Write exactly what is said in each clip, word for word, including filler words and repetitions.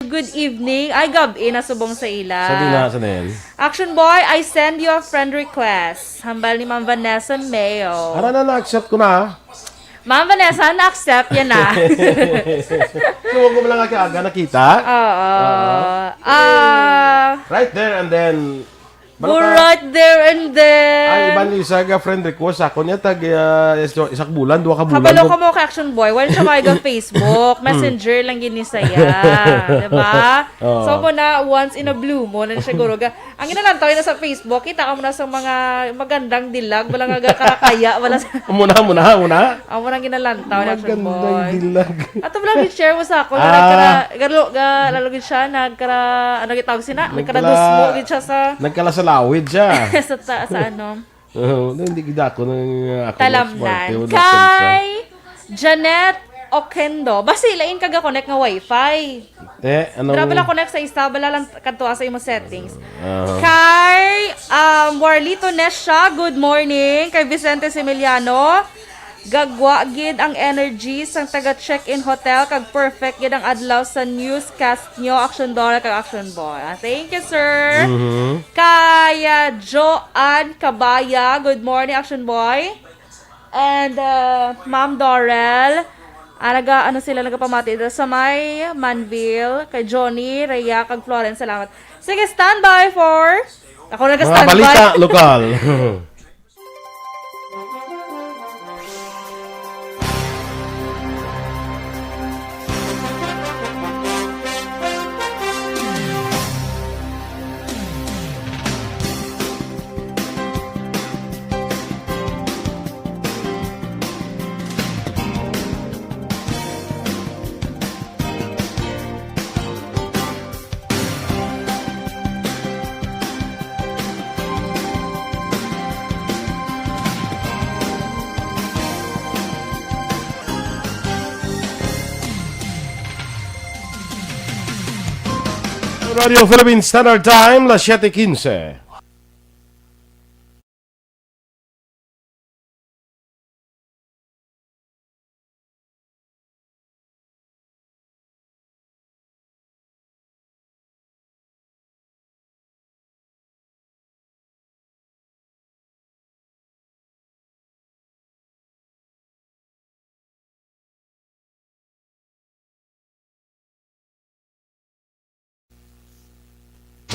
Good evening. Ay, gab-i na subong sa ila. Sa di na, sa Nel. Action Boy, I send you a friend request. Hambal ni Ma'am Vanessa Mayo. Ara na, na-accept ko na. Ma'am Vanessa, na-accept yan na. Suwag mo lang aga-aga nakita. Oo. Oo. Ah, Right there and then, Go Balo ka. Right there and then. Ay, iban ni isa ga friend request ako niya, tag, ah, iso-, isa ka bulan, duha ka bulan, Kabalo ko. Ka mo ka Action Boy, wala siya may ga Facebook, Messenger lang gini saya, di ba? Oo. So mo na, once in a blue mo na siguro ga. Ang ginalantaw na sa Facebook, kita ka mo na sa mga magandang dilag, wala nga ga karakaya, wala sa Muna, muna, muna. Amo nang ginalantaw na Action Magandang Boy. Dilag. Ato lang i-share mo sa ako, Ah. Nagkara, galo, ga, lalo gid siya, nagkara, ano gitawag sina? Nagkara Nagkala-, dusmo gid siya sa nagkalasalawid siya. Sa ta-, sa ano? Oo, hindi gid ako nang, uh, ako Talamnan. Smart, eh, wala Kay sa Janet Okendo. Basi, lain ka ga-connect nga wifi. Eh, anong Dra bala connect sa isa, bala lang kadto sa imo settings. Aha. Kay, um, Warlito Nesha, good morning. Kay Vicente Similiano, gagwa gid ang energy sang taga Check-in Hotel, kag perfect gid ang adlaw sa newscast nyo, Action Dora kag Action Boy. Ah, thank you, sir. Mhm. Kay, ah, Joanne Cabaya, good morning, Action Boy. And, uh, Ma'am Dorel, ah, naga-, ano sila, nagapamati dito sa may Manville, kay Johnny, Rhea, kag Florence, salamat. Sige, standby for, ako Mga nagka-standby. Balita lokal. Radio Philippine Standard Time, las siete quince.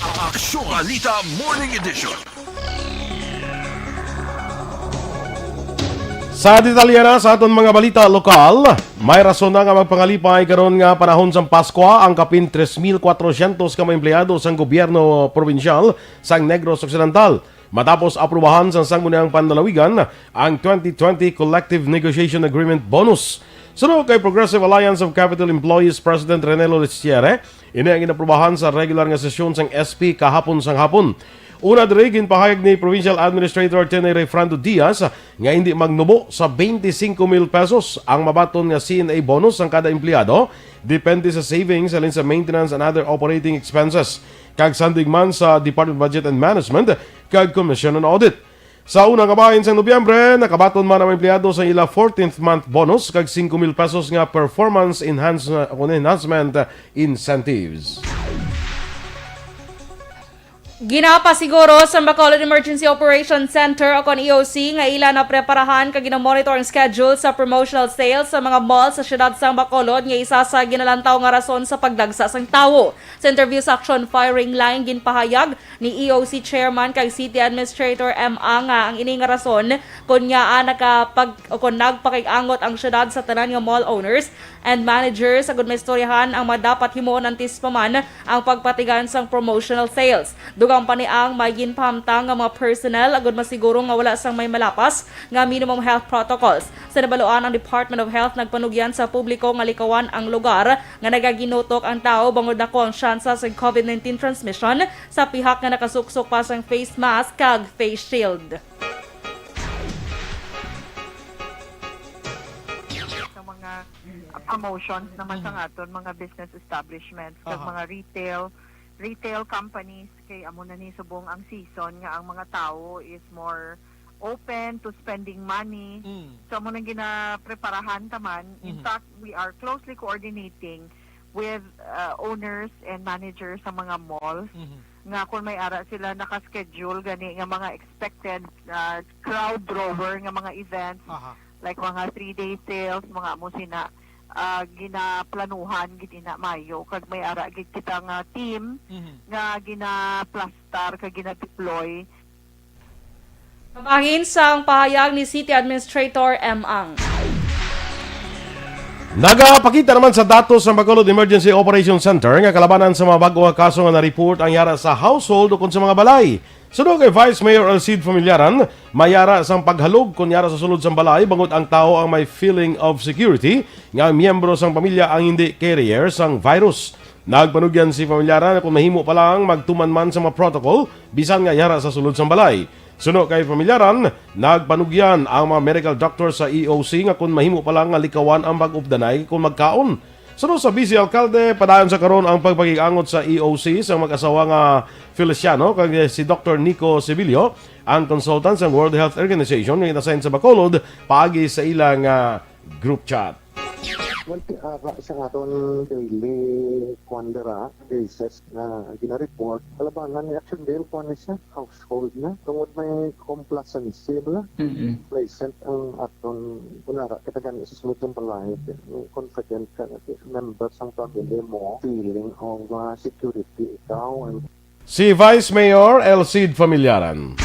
Ang Aksyon Balita Morning Edition. Sa detalye na sa aton mga balita lokal, may rason na nga magpangalipay karon nga panahon sang Paskwa ang kapin tres mil kwatrosyentos ka mga empleyado sang gobyerno probinsyal sang Negros Occidental. Matapos aprubahan sang Sangguniang Panlalawigan ang twenty twenty Collective Negotiation Agreement Bonus. Suno kay Progressive Alliance of Capitol Employees President Renelo Lestiere, ini ang inaprubahan sa regular nga sesyon sang S P kahapon sang hapon. Una diri, ginpahayag ni Provincial Administrator Attorney Rayfrando Diaz nga hindi magnubo sa twenty-five mil pesos ang mabaton nga C N A bonus sang kada empleyado, depende sa savings halin sa maintenance and other operating expenses, kag sandig man sa Department of Budget and Management kag Commission on Audit. Sa una nga bahin sang Nobyembre, nakabaton man ang mga empleyado sa ila fourteenth month bonus kag singko mil pesos nga performance enhance-, kuno enhancement incentives. Ginapasiguro sa Bacolod Emergency Operations Center o kon E O C nga ila na preparahan kag gina-monitor ang schedule sa promotional sales sa mga mall sa siyudad sang Bacolod nga isa sa ginalantaw nga rason sa pagdagsa sang tawo. Sa interview sa Action Firing Line, ginpahayag ni E O C Chairman kag City Administrator M A nga ang ini nga rason kon ngaa nakapag-, o kon nagpakig-angot ang syudad sa tanan nga mall owners and managers agud maistoryahan ang mga dapat himuon antes pa man ang pagpatigan sang promotional sales. Dugang pa ni ang may ginpahamtang nga mga personnel agud masiguro nga wala sang may malapas nga minimum health protocols. Sa nabaluan, ang Department of Health nagpanugyan sa publiko nga likawan ang lugar nga nagaginutok ang tawo bangod dako ang tsansa sa covid nineteen transmission sa pihak nga nakasuksok pa sang face mask kag face shield. Sa mga, uh, promotions naman sa Mhm. aton mga business establishments, kag Aha. mga retail, retail companies, kay amo na ni subong ang season nga ang mga tawo is more open to spending money. Mm. So, amo nang ginapreparahan ta man. In Mhm. fact, we are closely coordinating with uh, owners and managers sa mga malls Mhm. nga kung may ara sila naka-schedule gani nga mga expected uh, crowd drawer nga mga events Aha. like mga three-day sales, mga amo sina uh, ginaplanuhan gid ina mayo kag may ara gid kita nga team Mhm. nga ginaplastar kag ginadeploy. Kabahin sang pahayag ni City Administrator M. Ang. Nagapakita naman sa datos sang Bacolod Emergency Operation Center nga kalabanan sa mga bag-o nga kaso nga na-report ang yara sa household ukon sa mga balay. Suno kay Vice Mayor Alcid Familiaran, may yara sang paghalog kon yara sa sulod sang balay bangod ang tawo ang may feeling of security nga ang miyembro sang pamilya ang hindi carrier sang virus. Nagpanugyan si Familiaran nga kung mahimo pa lang magtuman man sa mga protocol bisan nga yara sa sulod sang balay. Suno kay Familiaran, nagpanugyan ang mga medical doctor sa E O C nga kung mahimo pa lang nga likawan ang pag-updanay kung magkaon. Suno sa Vice Alcalde, padayon sa karon ang pagpakig-angot sa E O C sa mag-asawa nga Feliciano kag si Doktor Nico Sevillo, ang consultant sa World Health Organization nga in-assign sa Bacolod paagi sa ila nga group chat. Well, ti ara sa aton daily kuan dira, cases nga gina-report, kalabanan ni Action Bill kuan ni siya, household na. Tungod may complacency bala. Mm-hmm. Complacent ang aton kunara kita gani sa sulod ng balay. Confident ka nga members ang family mo, feeling of uh, security ikaw. And Si Vice Mayor Elcid Familiaran.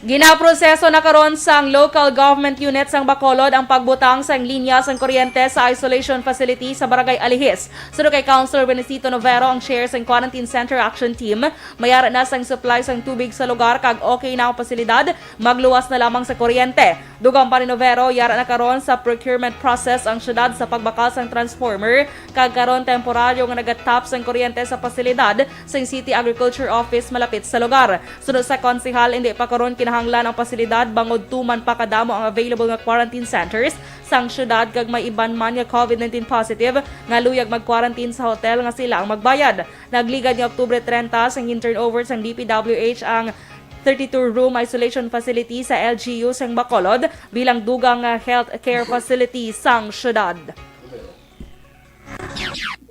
Ginaproseso na karon sang local government unit sang Bacolod ang pagbutang sang linya sang kuryente sa isolation facility sa Barangay Alihis. Suno kay Councilor Benecito Novero, ang chair sang Quarantine Center Action Team, mayara na sang supply sang tubig sa lugar kag okay na ang pasilidad magluwas na lamang sa kuryente. Dugang pa ni Novero, yara na karon sa procurement process ang syudad sa pagbakal sang transformer kag karon temporaryo nga nagatap sang kuryente sa pasilidad sang City Agriculture Office malapit sa lugar. Suno sa konsehal, hindi pa karon kinahanglan ang pasilidad bangod tuman pa kadamo ang available nga quarantine centers sang syudad kag may iban man nga COVID nineteen positive nga luyag mag-quarantine sa hotel nga sila ang magbayad. Nagligad nga Oktubre trenta sang gin-turnover sang D P W H ang thirty-two room isolation facility sa L G U sang Bacolod bilang dugang nga health care facility sang syudad.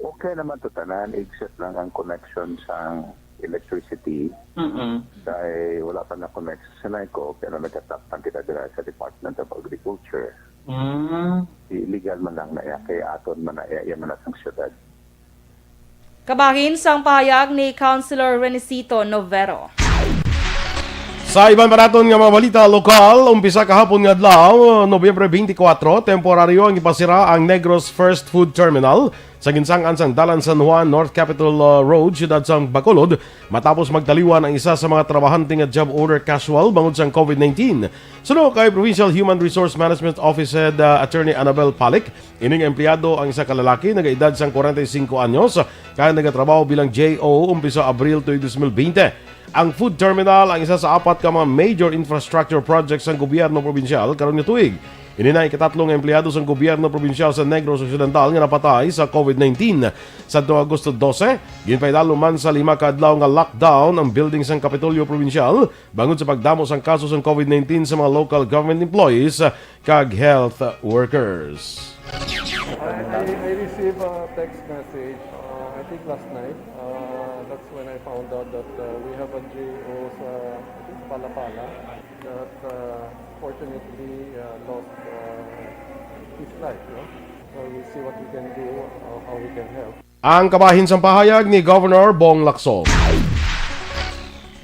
Okay naman to tanan, except lang ang connection sa electricity. Mm-mm. Dahil wala pa na-connect sa Senaico, pero nagkatapang kita dira sa Department of Agriculture. Mm. Illegal man lang na iya, kay aton man na iya, iya man na sang syudad. Kabahin sang pahayag ni Councilor Renisito Novero. Sa iban pa naton nga mga balita lokal, umpisa kahapon nga adlaw, Nobyembre twenty-four, temporaryo ang ipasira ang Negros First Food Terminal sa ginsangan sang Dalan San Juan, North Capitol uh, Road, siyudad sang Bacolod, matapos magtaliwan ang isa sa mga trabahante nga job order casual bangod sang COVID nineteen. Suno kay Provincial Human Resource Management Office Head uh, Attorney Annabel Palik, ining empleyado ang isa ka lalaki, nagaedad sang forty-five anyos, kag nagatrabaho bilang J O umpisa Abril tuig twenty twenty. Ang food terminal ang isa sa apat ka mga major infrastructure projects sang gobyerno probinsyal karon nga tuig. Ini na ikatatlo nga empleyado sang gobyerno probinsyal sa Negros Occidental nga napatay sa COVID nineteen. Sadto Agosto dose, ginpaidalom man sa lima ka adlaw nga lockdown ang building sang Kapitolyo Probinsyal bangod sa pagdamo sang kaso sang COVID nineteen sa mga local government employees kag health workers. I, I, I received a text message, uh, I think last night. Uh, that's when I found out that uh, we have a J O sa, I think, Palapala that uh, fortunately uh, lost uh, his life. No? So we'll see what we can do, uh, how we can help. Ang kabahin sang pahayag ni Governor Bong Lacson.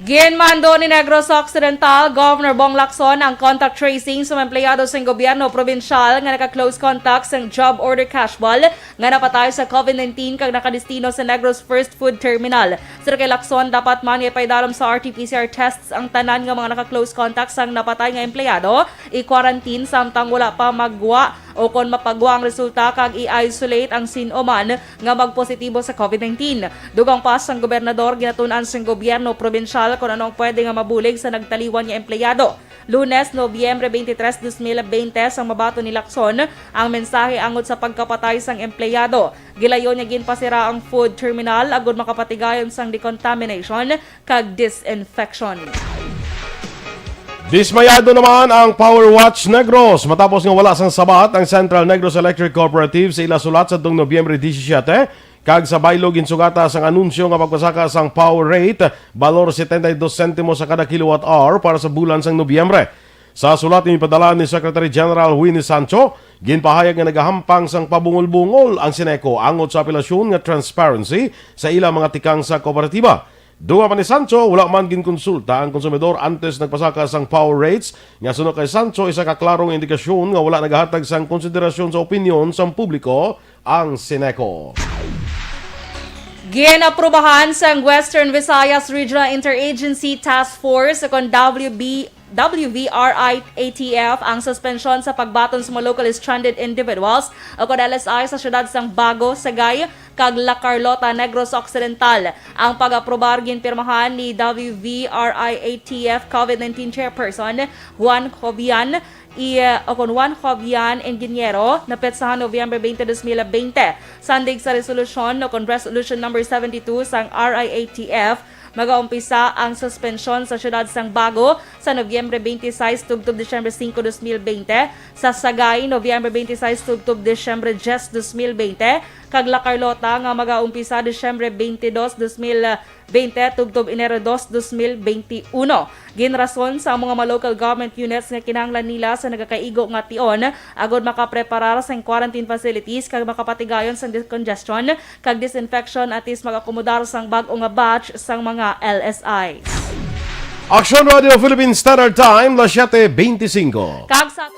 Ginmando ni Negros Occidental Governor Bong Lacson ang contact tracing sa mga empleyado sang gobyerno probinsyal nga naka-close contact sang job order casual nga napatay sa COVID nineteen kag nakadestino sa Negros First Food Terminal. Suno kay Lacson, dapat man ipaidalom sa R T P C R tests ang tanan nga mga naka-close contact sang napatay nga empleyado, i-quarantine samtang wala pa magwa o kon mapagwa ang resulta kag i-isolate ang sin-o man nga magpositibo sa COVID nineteen. Dugang pa sang gobernador, ginatun-an sang gobyerno probinsyal kon ano ang pwede nga mabulig sa nagtaliwan nga empleyado. Lunes, Nobyembre twenty-three, twenty twenty, sang mabaton ni Lacson ang mensahe angot sa pagkapatay sang empleyado. Gilayon nga ginpasira ang food terminal agud makapatigayon sang decontamination kag disinfection. Dismayado naman ang Power Watch Negros matapos nga wala sang sabat ang Central Negros Electric Cooperative sa ila sulat sa tuong Nobyembre disisiete, kag sa baylo ginsugata sang anunsyo nga pagpasaka sang power rate, balor setenta y dos sentimos sa kada kilowatt hour para sa bulan sang Nobyembre. Sa sulat nga ipadala ni Secretary General Winnie Sancho, ginpahayag nga nagahampang sang pabungol-bungol ang Sineco angot sa apelasyon nga transparency sa ila mga tikang sa kooperatiba. Dugang pa ni Sancho, wala man ginkonsulta ang konsumidor antes nagpasaka sang power rates, nga suno kay Sancho, isa ka klarong indikasyon nga wala nagahatag sang konsiderasyon sa opinyon sang publiko ang Sineco. Ginaprubahan sang Western Visayas Regional Interagency Task Force, kon W B, W V R I A T F, ang suspensyon sa pagbaton sa mga locally stranded individuals o kon L S I sa siyudad sang Bago, Sagay, kag La Carlota, Negros Occidental. Ang pag-aprobar ginpirmahan ni W V R I A T F COVID nineteen Chairperson Juan Jovian, i, o kon Juan Jovian Ingeniero, napetsahan Nobyembre twenty, twenty twenty. Sandig sa resolusyon o kon Resolution Number seventy-two sang R I A T F, magaumpisa ang suspensyon sa siyudad sang Bago sa Nobyembre twenty-six tubtob Disyembre singko, dos mil bente, sa Sagay, Nobyembre twenty-six tubtob Disyembre dyes, dos mil bente, kag La Carlota nga magaumpisa Disyembre twenty-dos, dos mil bente, tubtob Enero dos, dos mil bente uno. Ginrason sa amo nga mga local government units nga kinahanglan nila sa nagakaigo nga tion agod makapreparar sang quarantine facilities kag makapatigayon sang decongestion kag disinfection antes mag-akomodar sang bag-o nga batch sang mga L S Is. Aksyon Radio Philippine Standard Time, las siete veinticinco. Kag sa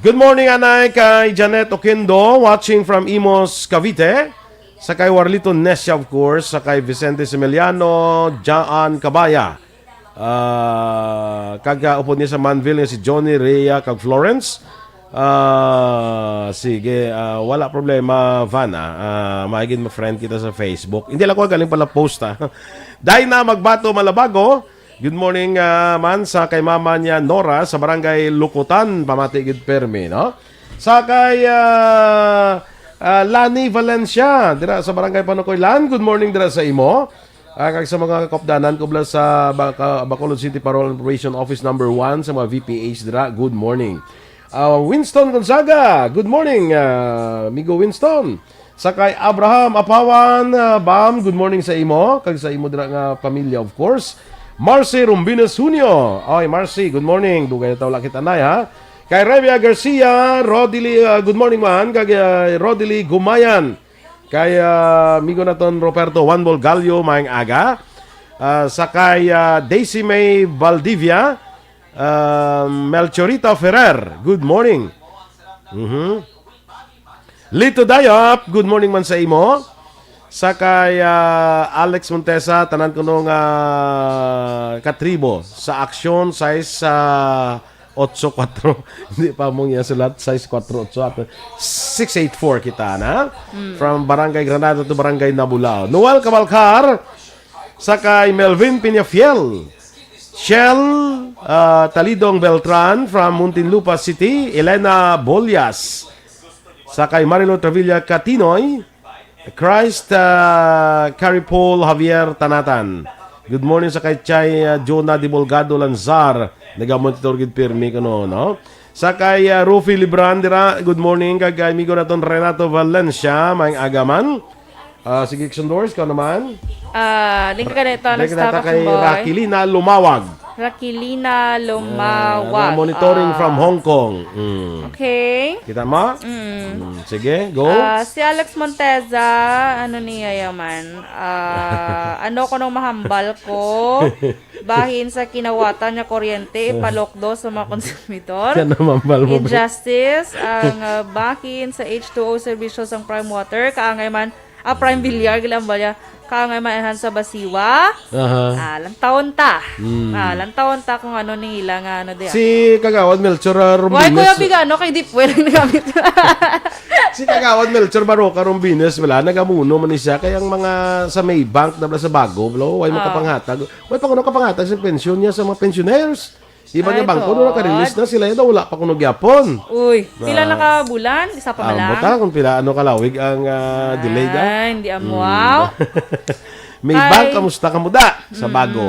Good morning, anay, kay Janet Oquendo, watching from Imus, Cavite. Sa kay Warlito Nesia, of course. Sa kay Vicente Similiano, Jaan Cabaya. Ah, kag, ah, upod niya sa Manville nga si Johnny, Rhea, kag Florence. Ah, sige, ah, wala problema, Van, ah. Ah, maigin ma-friend kita sa Facebook. Hindi lang ko galing pala post, ah. Dina Magbato Malabago, good morning, ah, man, sa kay mama niya Nora sa Barangay Lukutan, pamati gid permi, no? Sa kay, ah, ah, Lani Valencia, dira sa Barangay Panukoylan, good morning dira sa imo. Ah, kag sa mga kaupdanan ko bala sa Baca-, Bacolod City Parole and Probation Office number one, sa mga V P H dira, good morning. Ah, Winston Gonzaga, good morning, ah, amigo Winston. Sa kay Abraham Apawan, ah, Bam, good morning sa imo, kag sa imo dira nga pamilya, of course. Marcy Rumbines Junio, oy, Marcy, good morning. Dugay na ta wala kita, nay, ha? Kay Revia Garcia, Rodily, ah, good morning man, kag, ah, Rodily Gumayan. Kay, ah, amigo naton Roberto Juan Bolgallo, maayong aga. Ah, sa kay, ah, Daisy May Valdivia, ah, Melchorita Ferrer, good morning. Mhm. Lito Dayap, good morning man sa imo. Sa kay, ah, Alex Montesa, tanan kuno nga katribo sa Aksyon sais, ah, otso kuwatro. Hindi pa mo niya sulat, sais kuwatro otso. Ato, six eight four kita na. From Barangay Granada to Barangay Nabulao. Noel Cabalcar, sa kay Melvin Peñafiel. Shell, ah, Talidong Beltran from Muntinlupa City. Elena Bolyas. Sa kay Marilo Travilla Catinoy. Christ, ah, Carrie Paul Javier Tanatan. Good morning sa kay Chay, ah, Jonah Dibolgado Lanzar. Nagamonitor gid pirmi kuno, no? Sa kay, ah, Rufi Libran dira, good morning. Kag kay amigo naton Renato Valencia, maayong aga man. Ah, sige, Action Doors, ikaw naman. Ah, link ka dito, Link next na ta topic, kay boy. Rakilina Lumawag. Rakilina Ah, Lumawag. Monitoring Ah. from Hong Kong. Mm. Okay. Kita mo? Mm. Mm, sige, go. Ah, si Alex Monteza, ano niya yaman? Ah, ano ko nung mahambal ko? Bahin sa kinawatan nga kuryente, ipalokdo sa mga konsumidor. Siya na mambal mo, be. Injustice, ang, ah, bahin sa H two O serbisyo sang Prime Water, kaangay man, ah, Prime Villar, gilambal niya, kaangay man sa Basiwa. Aha. Ah, lantawon ta. Hmm. Ah, lantawon ta kung ano nila nga ano diya. Si Kagawad Melchor, ah, Why, Kuya Rumbines. Bigano, kay deep well ang nagamit. Si Kagawad Melchor Baroka Rumbines, wala, nagamuno man ni siya. Kaya ang mga sa Maybank, na sa Bago, bro, way Ah. makapanghatag. Way pa kuno kapanghatag sa pensyon niya sa mga pensioners. Iba niya Ay, bangko, no, God. Naka-release na sila, yun, wala pa kuno gyapon. Uy, pila Ah. na ka bulan? Isa pa Ah, bala? Buta kung pila, ano, kalawig ang, ah, delay da? Ay, hindi amo, Hmm. wow. May Ay. Bank, kamusta ka muda sa Mm. Bago?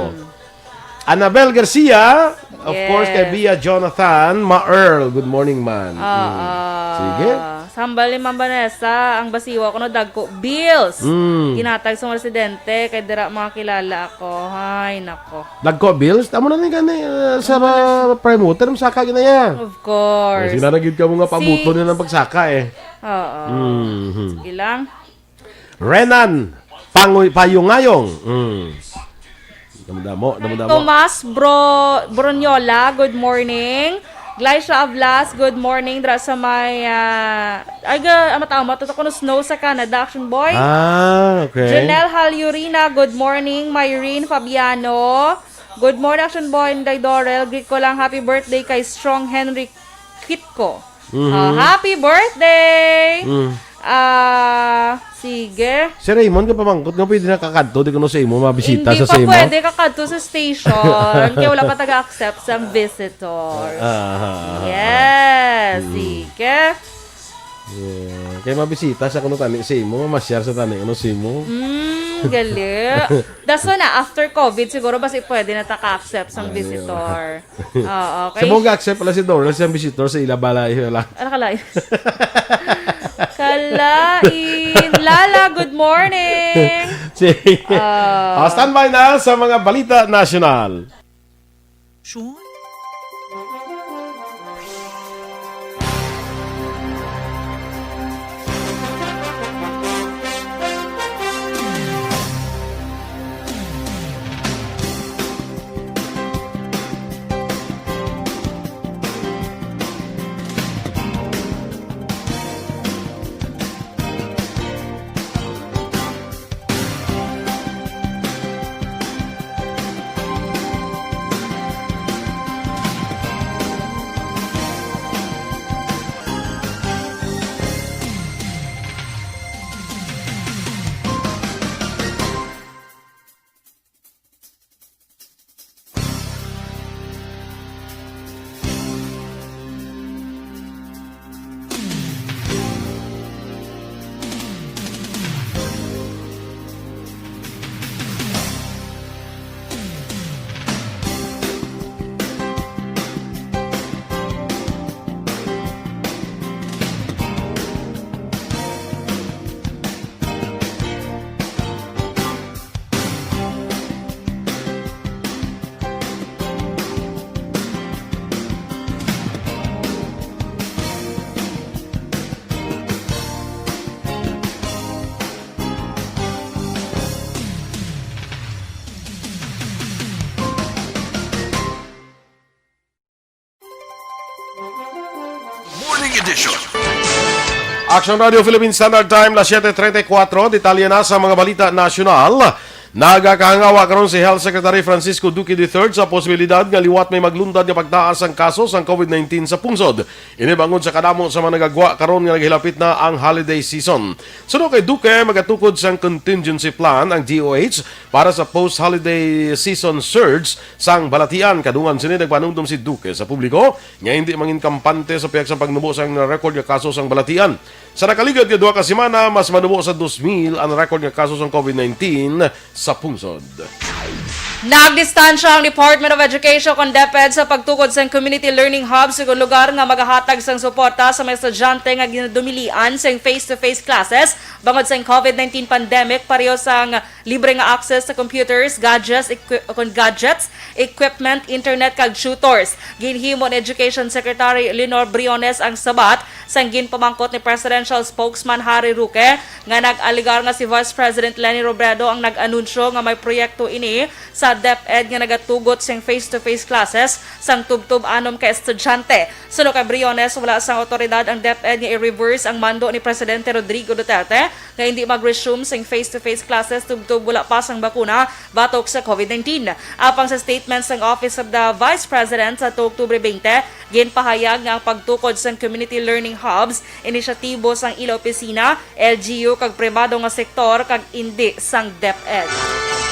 Annabel Garcia, of Yes. course, kay Bia Jonathan, Ma Earl, good morning, man. Oo. Hmm. Sige. Sa hambal ni Ma'am Vanessa, ang Basiwa kuno dagko bills. Mm. Ginhatag sa mga residente, kay dira mga kilala ako. Ay, nako. Dagko bills? Tamo na ni gani, uh, sa Amo na mga prime water, masaka gina ya. Of course. Sige na, nagid ka mo nga Si pabuto na ng pagsaka eh. Oo. Mhm. Sige lang. Renan, pangoy-, payungayong. Mm. Damo-damo, damo-damo. Tomas Bro-, Bronyola, good morning. Glycia Ablas, good morning. Dra sa may, ah, ay, ga-, amat-amat, ito kuno snow sa Canada, Action Boy. Ah, okay. Janelle Halyurina, good morning. Myrene Fabiano, good morning, Action Boy. Inday Dorel, greet ko lang, happy birthday kay Strong Henry Kitco. Mhm. Ah, happy birthday! Mm. Ah, sige. Si Raymond, kapamangkot nga pwede na kakadto, di kuno sa imo, mabisita Hindi sa pa sa imo? Pwede kakadto sa station. Kaya wala pa taga-accept sang visitor. Ah, ah, ah, ah. Yes, Mm. sige. Yeah. Kaya mabisita sa kuno tani sa imo, mamasyar sa tani kuno sa imo. Mm, gali. Daso na, after COVID, siguro basi pwede na ta ka-accept sang Ay, visitor. Oo, okay. Sa mong accept pala si Doris, yung visitor sa ila balay, wala. Ano ka, lain? Kalain. Lala, good morning. Si Ah. Oh, standby na sa mga balita nasyonal. Sean? Edition. Action Radio Philippine Standard Time, las siete treinta y cuatro. Detalye na sa mga balita nasyonal. Nagakahangawa karon si Health Secretary Francisco Duque the third sa posibilidad nga liwat may magluntad nga pagtaas ang kaso sang covid nineteen sa pungsod. Ini bangod sa kadamo sa mga nagagwa karon nga naghilapit na ang holiday season. Suno kay Duque, magatukod sang contingency plan ang D O H para sa post-holiday season surge sang balatian. Kadungan sini, nagpanumdom si Duque sa publiko nga hindi mangin kampante sa pihak sa pagnubo sang record nga kaso sang balatian. Sa nakaligad nga duha ka semana, mas manubo sa dos mil ang record nga kaso sang covid nineteen sa pungsod. Nagdistansya ang Department of Education kon DepEd sa pagtukod sang community learning hub, sugon lugar nga magahatag sang suporta sa mga estudyante nga ginadumilian sang face-to-face classes bangod sang covid nineteen pandemic, pareho sang libre nga access sa computers, gadgets, equi-, kon gadgets, equipment, internet, kag tutors. Ginhimo ni Education Secretary Lenore Briones ang sabat sang ginpamangkot ni Presidential Spokesman Harry Roque nga nag-alegar nga si Vice President Leni Robredo ang nag-anunsyo nga may proyekto ini sa DepEd nga nagatugot sing face-to-face classes sang tubtob anom ka estudyante. Suno kay Briones, wala sang awtoridad ang DepEd nga i-reverse ang mando ni Presidente Rodrigo Duterte nga hindi mag-resume sing face-to-face classes tubtob wala pa sang bakuna batok sa covid nineteen. Apang sa statement sang Office of the Vice President sa Oktubre twenty, ginpahayag nga ang pagtukod sang community learning hubs inisyatibo sang ila opisina, L G U, kag pribado nga sektor, kag indi sang DepEd.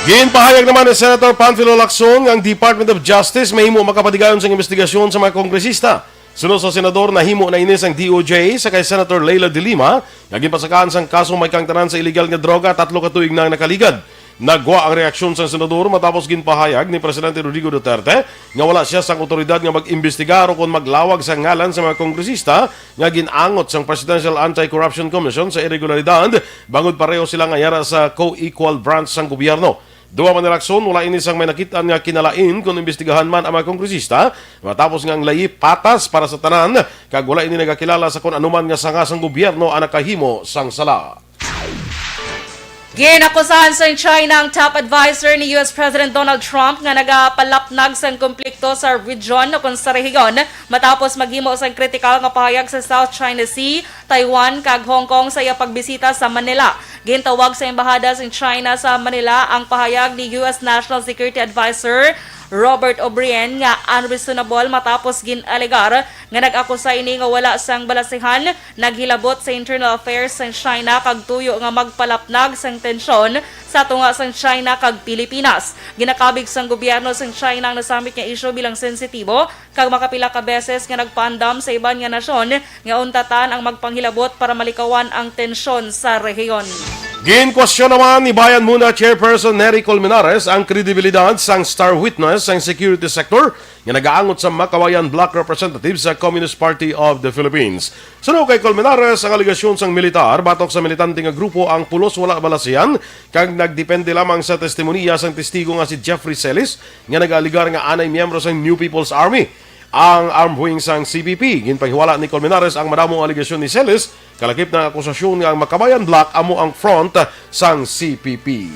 Ginpahayag naman ni Senator Panfilo Lacson nga ang Department of Justice mahimo makapatigayon sang investigasyon sa mga kongresista. Suno sa senador, nahimo na ini sang D O J sa kay Senator Leila de Lima nga ginpasakaan sang kaso may kaangtanan sa iligal nga droga tatlo ka tuig na ang nakaligad. Nagwa ang reaksyon sang senador matapos ginpahayag ni Presidente Rodrigo Duterte nga wala sia sang awtoridad nga mag-imbestigar o kon maglawag sa ngalan sa mga kongresista nga gin-angot sang Presidential Anti-Corruption Commission sa iregularidad, bangod pareho sila nga yara sa co-equal branch sang gobyerno. Duwa man ni Lacson, wala ini sang may nakit-an nga kinalain kon imbestigahan man ang mga kongresista, matapos nga ang layi patas para sa tanan, kag wala ini nagakilala sa kon anuman nga sanga sang gobyerno ang nakahimo sang sala. Ginakusahan sang China ang top adviser ni U S President Donald Trump nga nagapalapnag sang komplikto sa region o kon sa rehiyon matapos maghimo sang kritikal nga pahayag sa South China Sea, Taiwan, kag Hong Kong sa iya pagbisita sa Manila. Gintawag sa Embahada sang China sa Manila ang pahayag ni U S National Security Adviser Robert O'Brien nga unreasonable matapos gin-alegar nga nag-akusa ini nga wala sang balansehan, naghilabot sa internal affairs sang China kag tuyo nga magpalapnag sang tensyon sa tunga sang China kag Pilipinas. Ginakabig sang gobyerno sang China ang nasambit nga isyu bilang sensitibo kag makapila ka beses nga nagpaandam sa iban nga nasyon nga untatan ang magpanghilabot para malikawan ang tensyon sa rehiyon. Ginkwestiyon naman ni Bayan Muna Chairperson Nery Colmenares ang kredibilidad sang star witness sang security sector nga nagaangot sa Makawayan Bloc Representative sa Communist Party of the Philippines. Suno kay Colmenares, ang alegasyon sang militar batok sa militante nga grupo ang pulos wala balansehan kag nagdepende lamang sa testimonya sang testigo nga si Jeffrey Celis nga nag-alegar nga anay miyembro sang New People's Army ang armed wing sang C P P. Ginpanghiwala ni Colmenares ang madamo nga alegasyon ni Celis, kalakip na ang akusasyon nga ang Makabayan Bloc amo ang front sang C P P.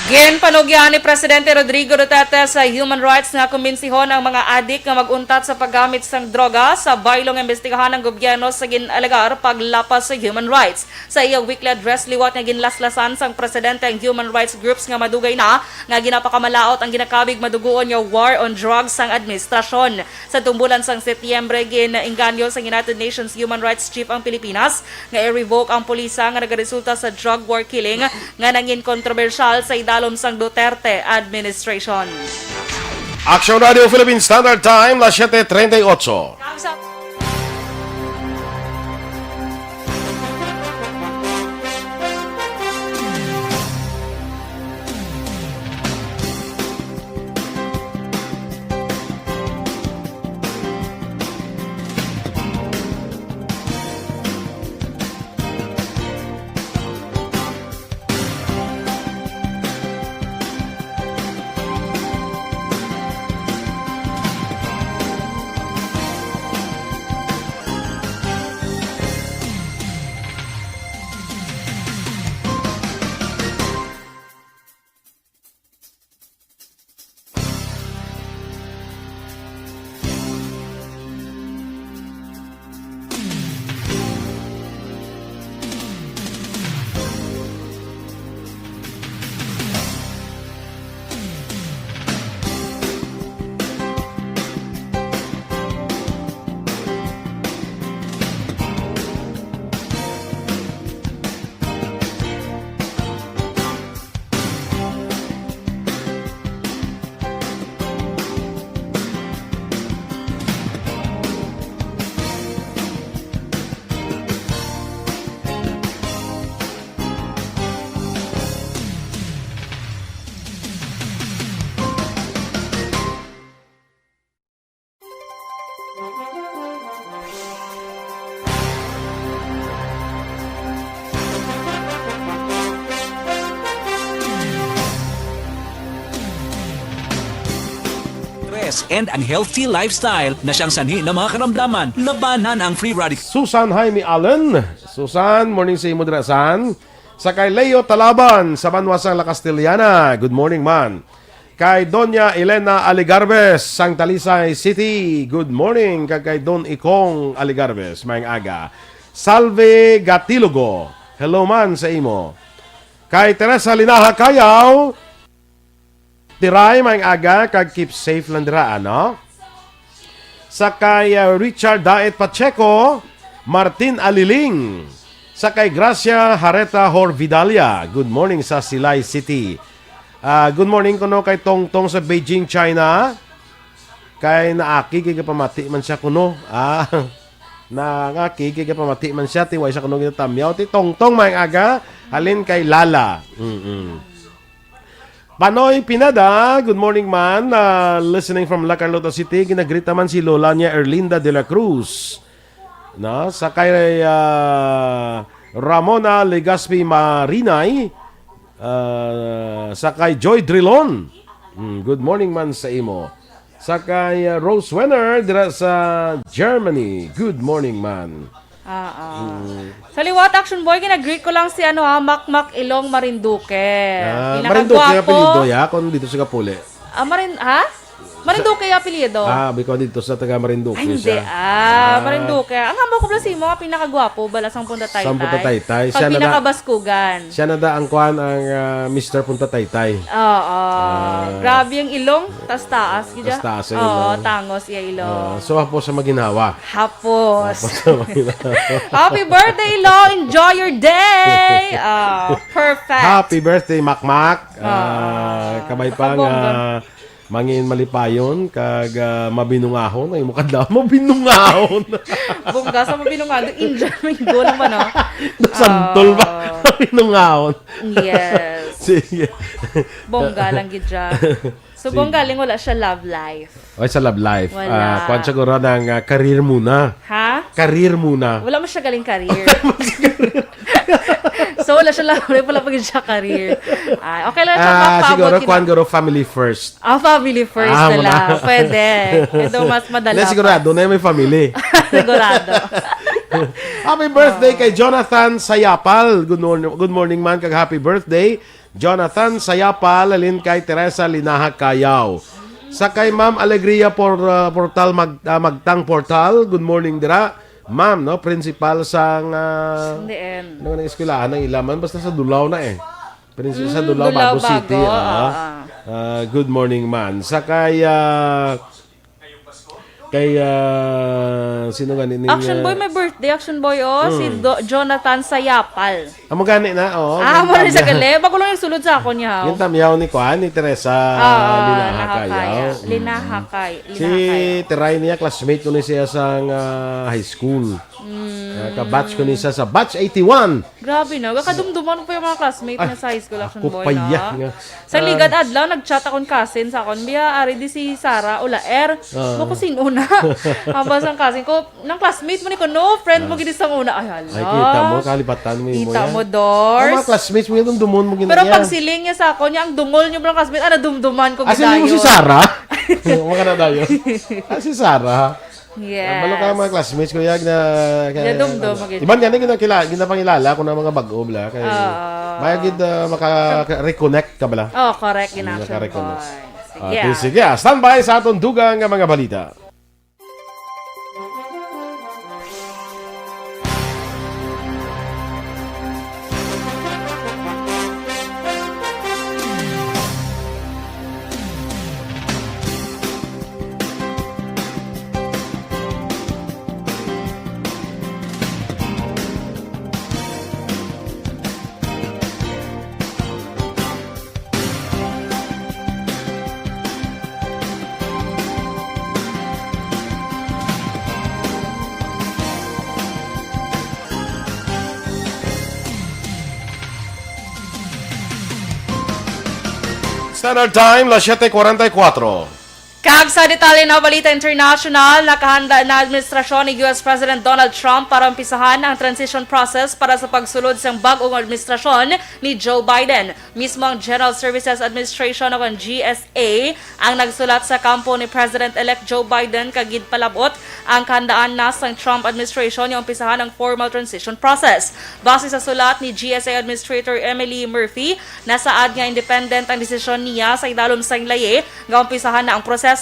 Ginpanugyan ni Presidente Rodrigo Duterte sa human rights nga kumbinsihon ang mga adik nga mag-untat sa paggamit sang droga sa baylong imbestigahan ang gobyerno sa gin-alegar paglapas sa human rights. Sa iya weekly address liwat nga ginlaslasan sang presidente ang human rights groups nga madugay na nga ginapakamalaut ang ginakabig madugoon nga war on drugs sang administrasyon. Sa tumbolan sang Setyembre, gin-inganyo sang United Nations Human Rights Chief ang Pilipinas nga i-revoke ang pulisa nga nagaresulta sa drug war killing nga nangin kontrobersyal sa idalom sang Duterte administration. Action Radio Philippine Standard Time, las siete treinta y ocho. and ang healthy lifestyle na siyang sanhi ng mga karamdaman. Labanan ang free radical. Susan Jaime Allen. Susan, morning sa imo dira, San. Sa kay Leo Talaban sa Banwa sang La Castellana. Good morning, man. Kay Doña Elena Aligarbes sang Talisay City. Good morning. Kag kay Don Ikong Aligarbes, maayong aga. Salve Gatilogo. Hello man sa imo. Kay Teresa Linaha Kayaw, Tiray, maayong aga, kag keep safe lang dira, ano? Sa kay, uh, Richard Daet Pacheco, Martin Aliling. Sa kay Gracia Hareta Horvidalia, good morning sa Silay City. Ah, good morning kuno kay Tongtong sa Beijing, China. Kay naaki kay gapamati man siya kuno. Ah, naaki kay gapamati man siya. Ti way siya kuno ginatamyaw. Ti Tongtong, maayong aga. Halin kay Lala. Mm-mm. Panoy Pineda, good morning, man. Ah, listening from La Carlota City. Ginagrita man si Lola niya, Erlinda de la Cruz. Na, sa kay, ah, Ramona Legaspi Marinay, ah, sa kay Joy Drilon. Mm, good morning man sa imo. Sa kay, ah, Rose Wenner dira sa Germany. Good morning, man. Ah, ah. Mm. Sa liwat, Action Boy, ginagreet ko lang si, ano, ha, Makmak Ilong Marinduque. Ah, Pinakagwapo. Marinduque ang apelyido, ya, kung dito sa Kapuli. Ah, Marin-, ha? Marinduque ang apelyido. Ah, because dito sa taga Marinduque. Ay, hindi. Siya. Ah, ah. Marinduque. Ang hambal ko pala si mo, pinakagwapo, bala sang Punta Taytay. Sang Punta Taytay. Pag siya na pinakabaskugan. Siya na da ang kwan, ang, ah, Mister Punta Taytay. Oo. Ah. Grabe ang ilong. Tas taas, gid. Tas taas ang ilong. Oo, tangos iya ilong. Ah, so, hapos sa maginhawa. Hapos. Hapos sa maginhawa. Happy birthday, Lo! Enjoy your day! Ah, perfect. Happy birthday, Makmak. Ah, ah, kabay pa nga, nakabongga. Mangin malipayon, kag, ah, mabinungahon. Ay, mukha daw, mabinungahon. Bongga sa mabinungahon. Indian mango naman, ah. Santol ba? Ah. Mabinungahon. Yes. Sige. Bongga lang gid siya. So, Sige. Bongga lang, wala siya love life. Ay, sa love life. Wala. Ah, kwan siguro ng, ah, career muna. Ha? Career muna. Wala mo siya galing career. So, wala siya love life, wala pa gid siya career. Ay, okay lang siya, ah, makaabot siguro, gid kwan na. Siguro, family first. Ah, family first Ah, na muna. Lang. Pwede. Ito mas madala Hindi, pa. Sigurado na yung may family. Sigurado. Happy birthday Ah. kay Jonathan Sayapal. Good morning, good morning, man, kag happy birthday. Jonathan Sayapal, halin kay Teresa Linaha Kayaw. Sa kay Ma'am Alegria Por-, ah, Portal Mag-, ah, Magtang Portal, good morning dira. Ma'am, no, principal sang, ah, Hindi, em. ano nga nang eskwelahan ng ilaman? Basta sa Dulao na eh. Principal sa Mm, Dulao, Dulao, Bago City, Bago, ah. oo. Ah, good morning, man. Sa kay, ah, Kay, ah, sino gani ning, Action ah, Boy, may birthday, Action Boy, oh, si Mm. Do-, Jonathan Sayapal. Amo gani na, oh, Ah, ang mo rin sa tanda. Gali. Bago lang yung sulod sa ako niya, oh. Yung tamyaw ni Kwan, ni Teresa Ah, Linaha Nakakaya. Kayaw. Mm. Linahakay. Si Linahakay. Teray niya, classmate ko ni siya sa, ah, high school. Mm. Ah, ka-batch ko ni siya sa batch eighty-one. Grabe, no? Kakadumduman ko pa yung mga classmate Ah, niya sa high school, Action ako Boy, pa no? Iya nga. Sa Ah. ligad adlaw, nag-chat akong cousin sa akon, "Biya, ari di si Sarah Ulaer." Ah. Mo ko sino na. Habang sang cousin ko, "Nang classmate mo ni ko, no? Friend mo Ah. gid sang una." Ay, hala. Ay, kita mo, kalipatan mo, imo Kita yan. mo, Dors. Ang mga classmates mo, yung dumon mo gina-, Pero yan. Pag siling niya sa akon, niya, ang dungol niyo, mga classmate, ah, nadumduman ko Ah, siling mo si gidayon. Sarah? Maka na tayo. Ah, si Sarah. Yes. Ah, balo ka, mga classmates ko, yag na, kaya, Yadumdum, ano, magid- iban gani, ginakila-, ginapangilala ko ng mga bag-o, bala. Kaya, Oo. mayag gid, ah, maka-reconnect ka, bala? Oh, correct, Mm, gina-, maka-reconnect. Boy. Sige, Ah, ah. sige, ah. Standby sa atong dugang nga mga balita. Standard Time, las siete cuarenta y cuatro. Kag sa detalye na balita international, nakahanda na administrasyon ni U S President Donald Trump para umpisahan ang transition process para sa pagsulod sang bag-ong administrasyon ni Joe Biden. Mismo ang General Services Administration o ang G S A ang nagsulat sa kampo ni President-elect Joe Biden kag ginpalab-ot ang kahandaan na sang Trump administration nga umpisahan ang formal transition process. Base sa sulat ni G S A Administrator Emily Murphy, nasaad nga independent ang desisyon niya sa idalom sang layi nga umpisahan na ang proseso.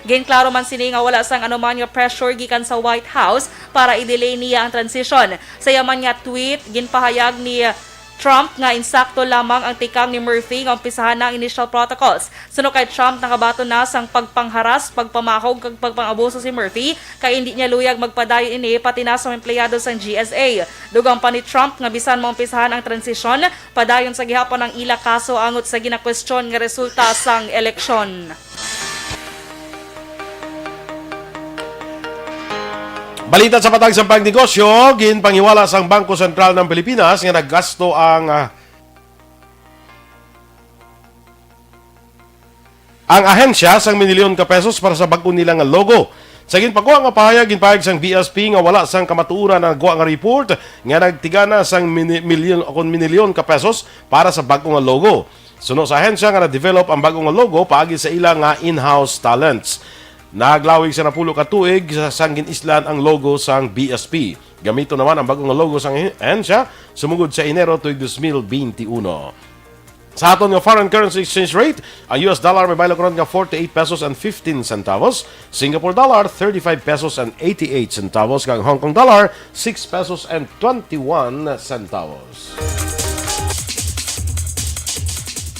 Ginklaro man sini nga wala sang anuman nga pressure gikan sa White House para i-delay niya ang transition. Sa iya man nga tweet, ginpahayag ni Trump nga insakto lamang ang tikang ni Murphy nga umpisahan na ang initial protocols. Suno kay Trump, nakabaton na sang pagpangharas, pagpamahog, kag pagpang-abuso si Murphy, kay indi niya luyag magpadayon ini pati na sa mga empleyado sang G S A. Dugang pa ni Trump nga bisan maumpisahan ang transisyon, padayon sa gihapon ang ila kaso angot sa ginakwestiyon nga resulta sang eleksyon. Balita sa patag sa pangnegosyo, ginpanghiwala sang Bangko Sentral ng Pilipinas nga naggasto ang, ah, ang ahensya sang minilyon ka pesos para sa bag-o nila nga logo. Sa ginpakuha nga pahayag, ginpahayag sang B S P nga wala sang kamatuoran ang nagkuha nga report nga nagtigana sang mini-, milyon o kon minilyon ka pesos para sa bag-o nga logo. Suno sa ahensya nga na-develop ang bag-o nga logo paagi sa ila nga in-house talents. Naglawig sa napulo ka tuig sa sang gin-islan ang logo sang B S P. Gamiton naman ang bag-o nga logo sang ahen-, ahensya sumugod sa Enero tuig dos mil beintiuno. Sa aton nga foreign currency exchange rate, ang U S dollar may baylo karon nga forty-eight pesos and fifteen centavos, Singapore dollar thirty-five pesos and eighty-eight centavos, kag Hong Kong dollar six pesos and twenty-one centavos.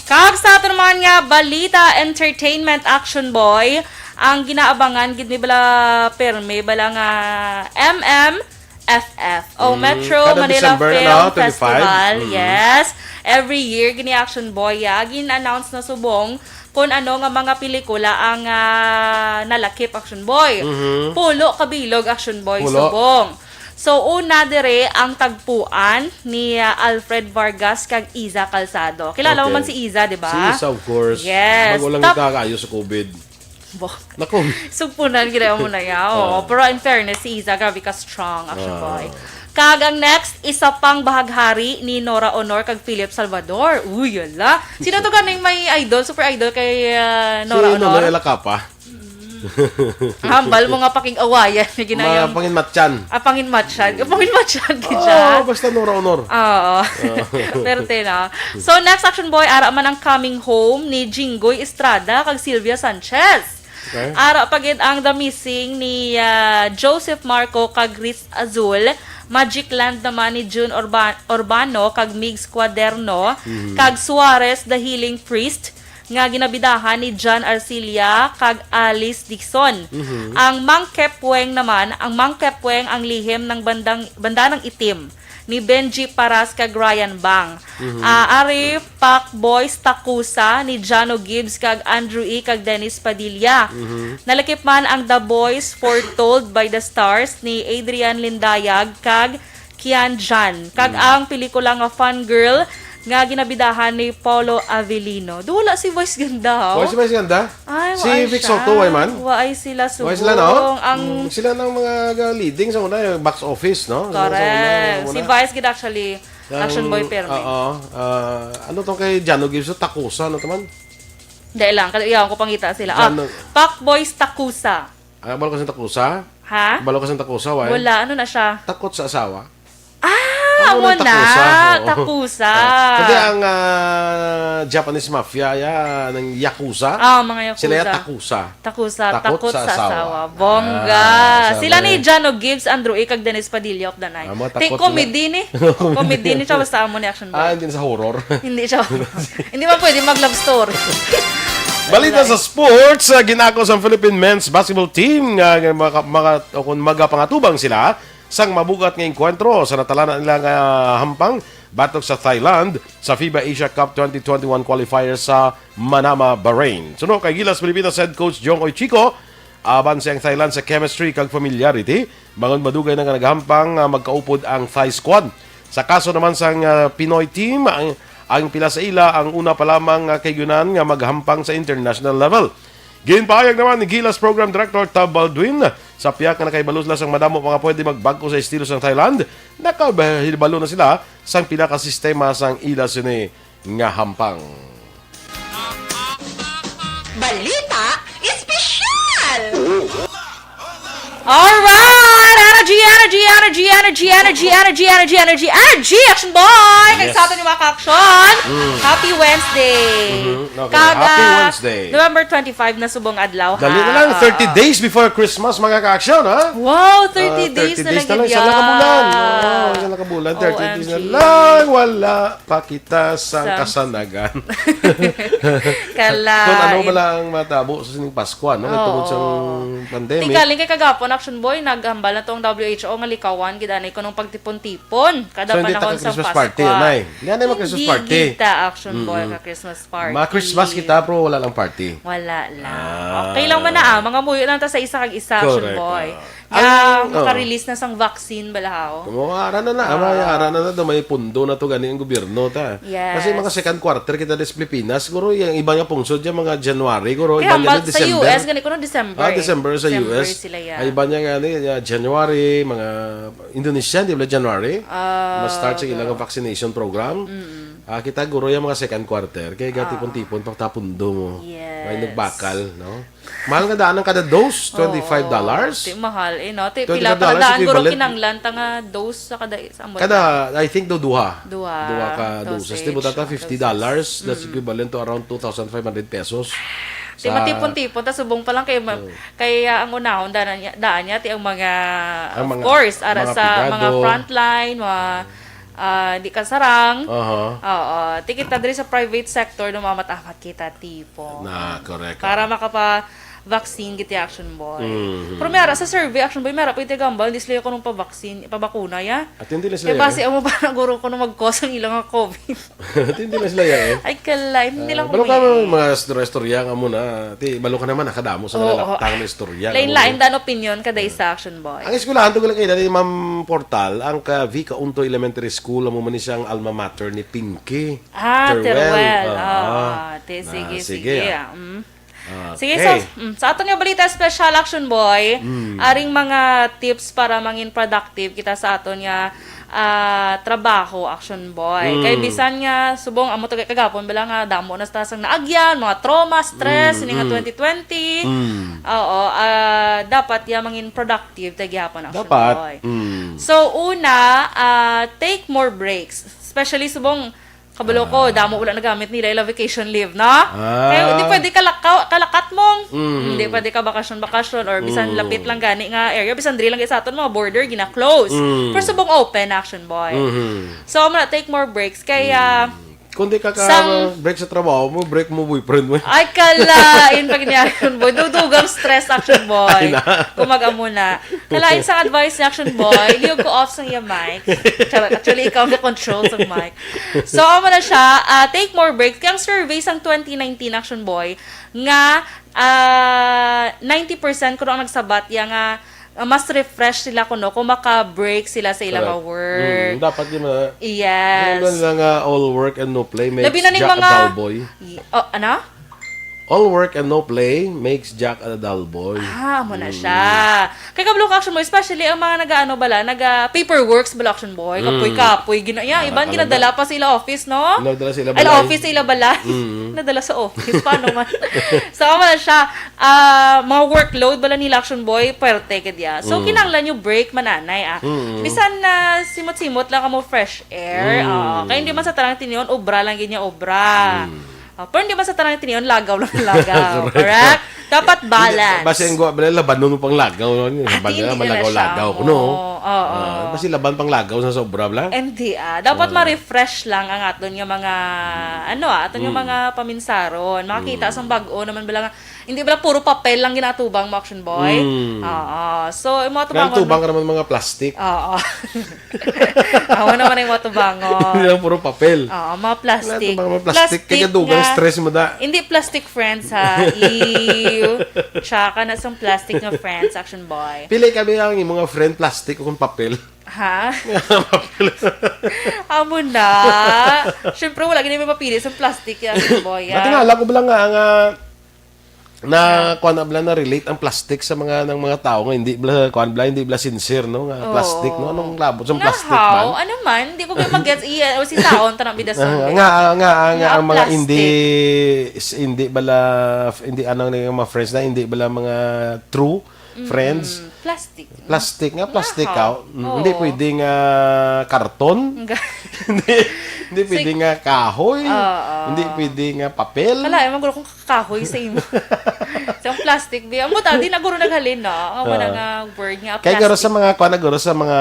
Kag sa aton man nga balita, entertainment, Action Boy, ang ginaabangan gid ni bala permi bala nga M M F F o Mm, Metro kada Manila December, Film ano, twenty-five? Festival. Mm. Yes. Every year, gini Action Boy, ya, gin-announce na subong kung ano nga mga pelikula ang, ah, nalakip, Action Boy. Mhm. Pulo ka bilog, Action Boy, Pulo. Subong. So, una dire ang tagpuan ni, ah, Alfred Vargas kag Iza Calzado. Kilala mo Okay. man si Iza, di ba? Si Iza, of course. Yes. Bago lang Tap- kita kaayo sa COVID. Bo. Nako. Sugpunan gid mo na yaw. Ah. Pero in fairness, si Iza, grabe ka strong, Action Ah. Boy. Kag ang next, isa pang bahaghari ni Nora Honor kag Philip Salvador. Uy, yala. Sino to ganing may idol, super idol kay, ah, Nora Si Honor? Nonoy Alacapa. Hambal mo nga pakig-awayan, ginayang Mga panginmatyan. Ah, panginmatyan. Panginmatyan, gid siya. Oh, basta Nora Honor. Oo. Ah. Pero tena. So, next, Action Boy, ara man ang coming home ni Jinggoy Estrada kag Sylvia Sanchez. Okay. Ara pa gid ang The Missing ni, ah, Joseph Marco kag Ritz Azul. Magic Land naman ni June Urba-, Urbano kag Migs Cuaderno, Mhm. kag Suarez, The Healing Priest, nga ginabidahan ni John Arcilia kag Alice Dixon. Mhm. Ang Mang Kepweng naman, ang Mang Kepweng, ang lihim ng bandang, bandanang itim ni Benji Paras kag Ryan Bang. Mhm. Ah, ari, Pak Boys Takusa ni Jano Gibbs kag Andrew E kag Dennis Padilla. Mhm. Nalakip man ang The Boys Foretold by the Stars ni Adrian Lindayag kag Kian Jan. Kag Mm. ang pelikula nga Fun Girl nga ginabidahan ni Paulo Avellino. Dula si Vice Ganda, oh. Why si Vice Ganda? Ay, Si waay Vic siya. Soto, why man? Waay sila Why sila, no? subong. Ang Mm, sila nang mga ga-, leading sa una, yung box office, no? Sa una, Correct. Sa Si una. Vice gid actually, Ang, Action Boy Permi. oo, ah, ano tong kay Jano Gibbs? Takusa, ano to man? Dahil lang, kaya ko pangita sila. Ah, Jano- Pak Boys Takusa. Ah, balo ka sa Takusa? Ha? Balo ka sa Takusa, why? Wala, ano na siya? Takot sa asawa? Ah, Ano amo nang na. Takusa? Oo. Takusa. Ah, kasi ang, ah, Japanese mafia, ya, ng Yakuza. Ah, mga Yakuza. Sila ya Takusa. Takusa, Takot takot sa sa asawa. asawa. Bongga. Ah, Sila sabi. ni Jano Gibbs, Andrew E, kag Dennis Padilla of the Night. Ah, mga Ti-, takot comedy sila. ni. Comedy ni, tsaka basta amo ni Action Boy. Ah, hindi na sa horror. Hindi siya. Hindi man pwede mag-love story. Balita Wala sa eh. sports, ah, ginako sa Philippine men's basketball team nga maka-, maka-, o kung magapangatubang sila sang mabugat nga engkwentro sa natalana nila nga hampang batok sa Thailand sa FIBA Asia Cup twenty twenty-one qualifier sa Manama, Bahrain. Suno kay Gilas Pilipinas head coach Jong Oy Chico, aban sa ang Thailand sa chemistry kag familiarity, bangod madugay na nga naghampang nga magkaupod ang Thai squad. Sa kaso naman sang, ah, Pinoy team, ang, ang pila sa ila ang una pa lamang nga kaygunan nga maghampang sa international level. Ginpahayag naman ni Gilas Program Director Tab Baldwin, sa pihak nga nakahibalo sila sang madamo pa nga pwede magbag-o sa estilo sang Thailand, nakahibalo na sila sang pinakasistema sang ila sini nga hampang. Balita Espesyal! Alright! Energy, energy, energy, energy, energy, energy, energy, energy, energy, energy, energy, Action Boy! Kag Yes. sa aton yung mga ka-action, Mm. Happy Wednesday! Mhm. Okay, Kag, Happy ah, Wednesday. November twenty-five na subong adlaw, Dali ha? na lang, thirty Oo. days before Christmas, mga ka-action, ha? Wow, thirty Ah, days na lang na lang, gid isa lang ka yan. bulan. Oo, isa lang ka bulan, thirty days na O M G. lang. Wala pa kita sang Sa- kasanagan. Kala. Kung ano pala ang matabo sa sining Pasko, no? Kay tungod Oo. sang pandemic. Tigaling kay kagapon, Action Boy, naghambal na tong W H O nga likawan gid anay ko nung pagtipon-tipon kada So, hindi ta panahon ka sang Christmas Pasko. party, anay? Hindi, anay, mag-Christmas Hindi party. kita, Action Boy, Mm-mm. ka Christmas party. Ma-Christmas kita, pero wala lang party. Wala lang. Ah. Okay lang man na, ah. Mga muyo lang ta sa isa kag isa, Action Correct, Boy. ah. Nga, Ang, maka-release na sang vaccine bala, ha, oh. Kamo, ara na na, Ah. ama, ara na na, daw may pundo na to, gani ang gobyerno ta. Yes. Kasi mga second quarter kita sa Pilipinas, siguro yung iba nga pungsod yung mga January, siguro Kaya iba niya hambal na sa December. U S, gani ko no December Ah, eh. December sa December U S. sila yan. Ay, iba niya nga, ano, yung January, mga Indonesia, di ba January? Ah, Mas start sa okay. ilang vaccination program. Mm-mm. Ah, kita guro yung mga second quarter, kaya Ah. gatipon-tipon, pagtapon mo. Yes. May nagbakal, no? Mahal nga daan ang kada dose, twenty-five dollars. Oo, ti mahal eh, no? Ti Twenty-five pila pala dollars daan guro equivalent. Kinanglan ta nga dose sa kada isa mo. Kada, I think, do duha. Duha. Duha ka doses. Dosage, Di mo tata ah, fifty doses. dollars, that's Mm. equivalent to around two thousand five hundred pesos. Ti matipon-tipon ta subong pa lang kay ma- Oo. kay, ah, ang unahon daan niya, daan niya ti ang mga, Ang of mga- course, ara mga sa pigado. mga frontline, mga, ah, di kasarang. Aha. Oo. Ti kita diri sa private sector, no, mamat-amat kita tipo. Na, correct. Para makapa-vaccine gid ti, Action Boy. Mhm. Pero may ara sa survey, Action Boy, may ara pa iti gambal, hindi sila ko nung pa-vaccine, pabakuna, ya. At hindi lang Kaya sila basi yan. Amo ba na guro ko nung mag-cause ang ilang nga COVID? At hindi lang sila yan eh. Ay, kala, hindi lang Balo ka kumain. Mga istorya-istorya nga muna. Ti, balo ka naman, nakadamo sa Oo, nalaktang na istorya. Lain-lain daan opinion kada isa, Action Boy. Ang eskwelahan to gulay kayo dati, Ma'am Portal, ang ka Vika Unto Elementary School, amo man ni siyang alma mater ni Pinky. Ah, Teruel. Teruel. Ah, Ah, ah. te, Na, sige, sige, sige. ah. Ah, mm. Ah, Sige, okay. so, mm, sa aton nga balita special, Action Boy, Mm. aring mga tips para mangin productive kita sa aton nga ah, trabaho, Action Boy. Mm. Kay bisan nga subong amo to kay kagapon bala nga damo na sa tasang naagyan, mga trauma, stress, Mm, ini nga mm. twenty twenty. Mm. Oo, ah, dapat ya mangin productive ta gihapon, Action Dapat. Boy. Mm. So, una, ah, take more breaks. Especially subong, kabalo ko, Ah. damo wala nagamit nila ila vacation leave, no? Ah. Kaya di pwede kalakaw, kalakat mong. Mm. Hindi pwede ka bakasyon-bakasyon or bisan Mm. lapit lang gani nga area, bisan diri lang sa aton mga border, gina-close. Mm. Pero subong open, Action Boy. Mhm. So, amo na, take more breaks. Kaya, Mm. Kung di ka ka sang- break sa trabaho mo, break mo boyfriend mo. Ay, kalain pag niya, Action Boy. Dudugang stress, Action Boy. Ay, na. Kung mag-amo na. Kalain sa advice ni Action Boy, liyog ko off sang iya mic. Charot. Actually, ikaw ang control sa mic. So, amo na siya, ah, take more breaks. Kaya ang survey sang twenty nineteen, Action Boy, nga ah, ninety percent kuno ang nagsabat ya nga, ah, mas refresh sila kuno kung maka-break sila sa ilang Correct. work. Mm, dapat yun na. Yes. Ano lang nga, all work and no play makes Labi na ning Jack mga a dull boy. Y- oh, ano? All work and no play makes Jack a dull boy. Ah, amo na Mm. siya. Kay kabalo ka, Action Boy, especially ang mga nag-ano bala, naga paperworks bala, Action Boy, Mm. kapoy-kapoy, gina, ya, Ah, iban ano ginadala ba? pa sa ila office, no? Nadala sa ila Ay, balay. Office sa ila balay. Mm. Nadala sa office, paano man? So, amo na siya. Ah, mga workload bala nila, Action Boy, puwerte gid ya. So, Mm. kinahanglan yung break, mananay, ah. Mm. Bisan na simot-simot lang kamo fresh air. Mm. Ah, kaya hindi man sa tanang tinion, obra lang gid niya, obra. Mm. Ah, pero hindi man sa tanang tinion, lagaw lang lagaw. Correct. Correct? Dapat balance. Basta yung guwa, bala, labanon mo pang lagaw. No? Yung Ate, labanon hindi na na lagaw-lagaw siya. ko, no? Oo, oo. Ah, basta laban pang lagaw sa sobra, bla? Hindi, ah. Dapat Ah. ma-refresh lang ang aton nga mga, ano, ah, aton nga Mm. mga paminsaron. Makakita Mm. sang bag-o naman bala nga, hindi bala puro papel lang ginatubang mo, Action Boy. Mm. Oo. So, yung mga Kaya tubangon. tubang ka naman mga plastic. Oo. Ako naman yung mga tubangon. Hindi lang puro papel. Oo, mga plastic. Wala, tubang mga plastic. Kaya dugang nga- stress mo da. Hindi plastic friends, ha? Ew. Tsaka na sang plastic nga friends, Action Boy. Pili kami ang imong nga friend, plastic o kung papel. Ha? Amo na. Siyempre, wala gini may mapili sa plastic yan, Action Boy. Dati nga, alam ko ba lang nga, nga Na, kuwan na bala, na-relate ang plastic sa mga, ng mga tao nga hindi bala, kuwan bala, hindi bala sincere, no? Nga plastic, no? Oo. Anong labot sa Nga plastic, how? man? Ano man? Di ko kayo mag-gets. Iya, o si taon, tanang bida Ah, song, nga, nga, nga, Nga ang mga plastic. hindi, s-, hindi bala, f-, hindi, ano, nga mga friends na, hindi bala mga true Mm, friends. plastic. Plastic nga, Nga plastic how? ka. Mm, Oo. hindi pwede nga karton. Nga Hindi, hindi Sig- pwede nga kahoy. Oo. Hindi pwede nga papel. Wala, ewan ko kung kakahoy sa imo. Sa plastic, bi. Ang buta, di na guro naghalin, no? Ang wala Ah. nga word nga Kaya garo sa plastic. mga, kuwan na guro sa mga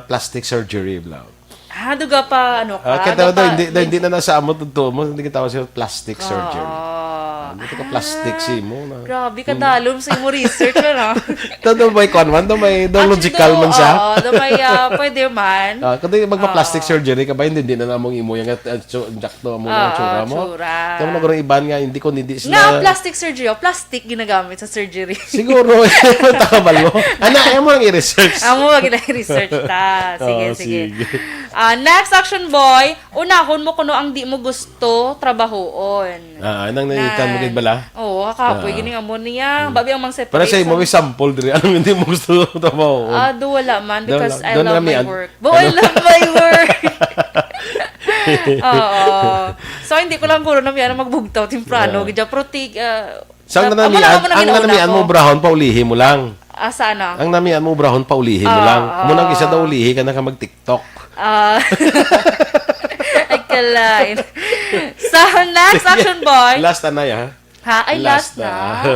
plastic surgery, bla. Ah, duga pa, ano ka? Ah, kaya Duga daw, pa, hindi, hindi na nasa amo, totoo mo, hindi kita sa plastic surgery. Ah. Hindi ka plastic Ah, si mo na. grabe, Hmm. kadalom sa imo research, ano? Daw, daw may kuwan man, daw may, daw Actually, logical daw, man siya. oo, daw may, ah, pwede man. Ah, kundi magpa-plastic Oo. surgery ka ba? Hindi, hindi na namong imo yung, ah, tsu-, jakto mo, Ah, yung tsura mo. tsura. Kaya mo nagkaroon iban nga, hindi ko, hindi Nga, sila plastic surgery, oh, plastic ginagamit sa surgery. Siguro, eh, takabal mo. Ana, ayaw mo lang i-research. Amo, wag na i-research ta. Sige, Oo, sige. sige. Ah, next, Action Boy, unahon mo kuno ang di mo gusto trabahoon. Ah, nang naitan mo Na- gid bala? Oo, kakapoy, Ah. gini amo niya. Hmm. Babi ang mang Pero sa separate imo, sa may sample diri. Anong hindi mo gusto trabahoon? Ah, do wala man, Doon because lang, I doon love lang my yan. work. But I Ano? love my work. Oo. So, hindi ko lang kuno na may ano, magbugtaw temprano. Ah. Gidya, pero tig-, ah, Sa ang Wala nanamian, naman ang ang nanamian mo, una ko. brahon, paulihi mo lang. Ah, sa ano? Ang namian mo, brahon, paulihi mo Ah, lang. Muna ang isa ah. daw, ulihi ka na ka mag-TikTok. Ah. Ay, kalain. Sa next Sige. Action Boy. Last na, ha? Ha? Ay, last Last na. na.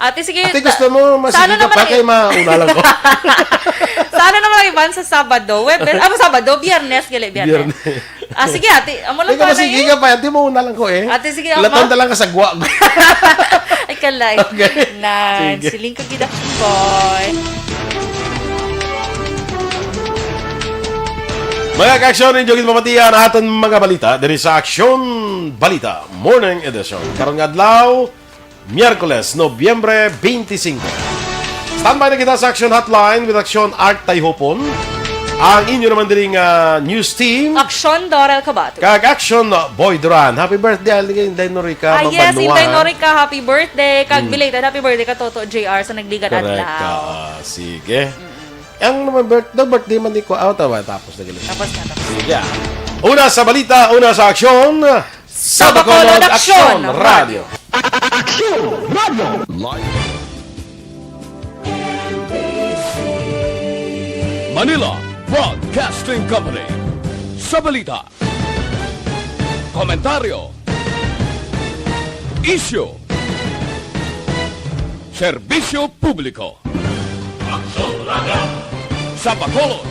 Ate, sige, Ate, ta-, gusto mo, sa ano masige ka naman pa ang kay i- mauna lang ko. Sa ano naman ang iban sa Sabado? Webes? Ah, Sabado? Biyernes, gali, Biyernes. Biyernes. Ah, sige, ate. Amo lang Ikaw, pa na sige eh. ka pa. Ate, mauna lang ko eh. Ate, sige, Laton ama. na lang ka sa guwa. Ay, kalay. Okay. Nan, Sige. siling ka gid, Action Boy. Mga ka-aksyon, ninyo gid mapatian aton mga balita diri sa Aksyon Balita Morning Edition. Karon nga adlaw, Miyerkules, Nobyembre twenty-five. Standby na kita sa Action Hotline with Action Art Tayhopon. Ang inyo naman diri nga news team. Action Dorel Cabato. Kag Action Boy Duran. Happy birthday, Inday Norica Ah, yes, Magbanua. Inday Norica, happy birthday. Kag Mm. belated happy birthday ka Toto J R sa nagligad Correct. adlaw. Ah, sige. Mm-mm. Ang naman birth-, the birthday man ni ko, ah, tawa, tapos na gali. Tapos na, tapos. Sige, ah. Una sa balita, una sa aksyon, sa Sa Bacolod Bacolod Aksyon Aksyon Radio. Radio. Aksyon Radio. Live. Manila Broadcasting Company. Sa balita, komentaryo, isyu, serbisyo publiko. Aksyon Radio. Sa Bacolod,